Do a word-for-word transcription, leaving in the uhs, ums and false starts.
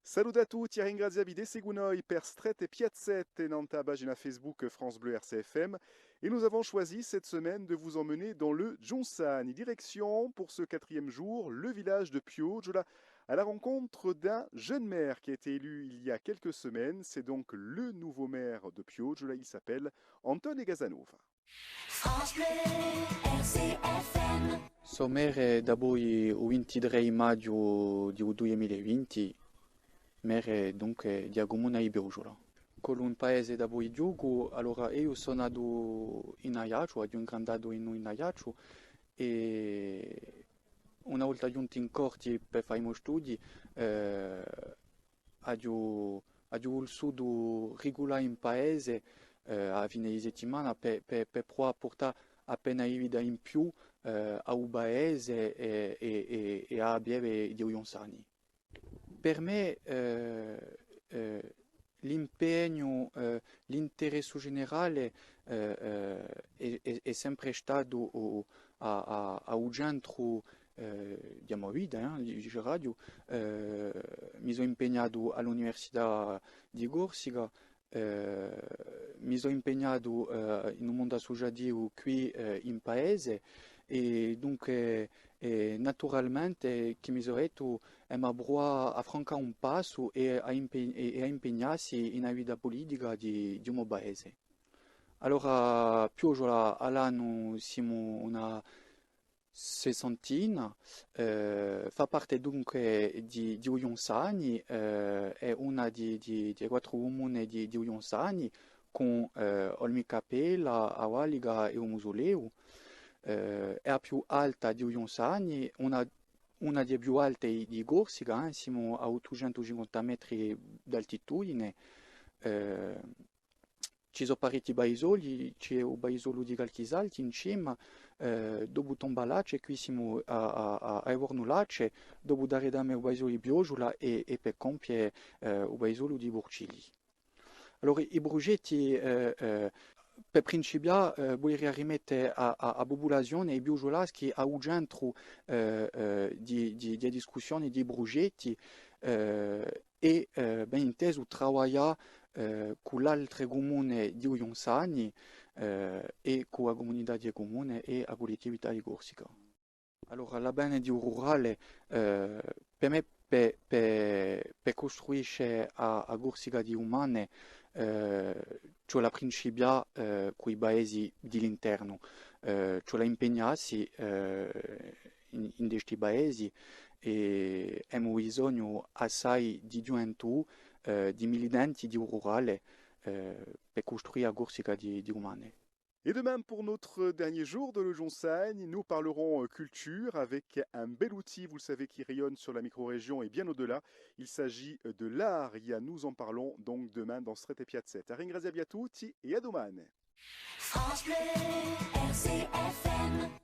Salute à tutti, à ringrazià vi di seguità noi per Strette è Piazzette nant'à a pagina Facebook France Bleu R C F M. Et nous avons choisi cette semaine de vous emmener dans le Ghjunzani. Direction, pour ce quatrième jour, le village de Pioggiula, à la rencontre d'un jeune maire qui a été élu il y a quelques semaines. C'est donc le nouveau maire de Pioggiula. Il s'appelle Antone Casanova. France Bleu, R C F M. Sò maire dapoi u vintitrè maghju di u dui mila è vinti, maire dunque di a cumuna di Pioggiula. Collu in paese dapoi chjucu, allora eiu sò natu in Aiacciu, aghju ingrandatu in, in Aiacciu, è una volta ghjuntu in Corti per fà i mo studii, eh, aghju, aghju vulsutu riculà in paese, eh, à a fine di settimana per, per, per pruvà à purtà appena di vita in più, eh, à u paese è, è, è, è à a pieve di u Ghjunzani. Per mè, eh, eh, l'impegnu, eh, l'interessu generale, eh, eh, hè, hè, hè sempre statu u, à, à, à u centru, eh, di a mo vita, eh, di, di radio. Eh, mi sò impegnatu à l'Università di Corsica, eh, mi sò impegnatu, eh, in u mondu assuciativu quì, eh, in paese, è dunque, eh, naturalmente chì mi sò dettu, emu à pruvà à francà un passu è à impe-, è, è à impegnassi in a vita pulitica di, di u mo paese. Allora, Pioggiula, à l'annu simu una sessantina, eh, fà parte dunque di, di u Ghjunzani, eh, hè una di, di, di e quattru cumune di, di u Ghjunzani, cù, eh, Olmi Cappella, a Vallica è u Musuleu, eh, hè a più alta di u Ghjunzani, una, una di e più alte di, di Corsica, eh, simu à ottucentu cinquanta metri d'altitudine, eh, Ci sò parechji paisoli, ci hè u paisolu di Calchisalti in cima, eh, dopu Tombalacce, quì simu à, à, à, à Livornu Lacce, dopu daretu à mè u paisolu di Pioggiula è, è per compie, eh, u paisolu di Purcilli. Allora, i prugetti, eh, eh, per principià, eh, vuleria rimette à, à, à a pupulazione, i pioggiulaschi, à u centru, eh, eh, di, di, di a discussione di prugetti, eh, è, eh, ben intesu, travaglià, eh, cù l'altre cumune di u Ghjunzani, eh, è cù a cumunità di e cumune è a Cullettività di Corsica. Allora, l'avvene di u rurale, eh, per mè, per, per, per custruisce a, a Corsica di dumane, eh, ci vole à principià, eh, cù i paesi di l'internu, eh, ci vole à impegnassi, eh, in, in sti paesi, è emu bisognu assai di ghjuventù, eh, di militanti di u rurale, eh, per custruì a Corsica di, di dumane. Et demain, pour notre dernier jour dans le Ghjunzani, nous parlerons, euh, culture avec un bel outil, vous le savez, qui rayonne sur la micro-région et bien au-delà. Il s'agit, euh, de l'art. Nous en parlons donc demain dans Strette è Piazzette. À ringrazià vi à tutti è à dumane. France Bleu, R C F M.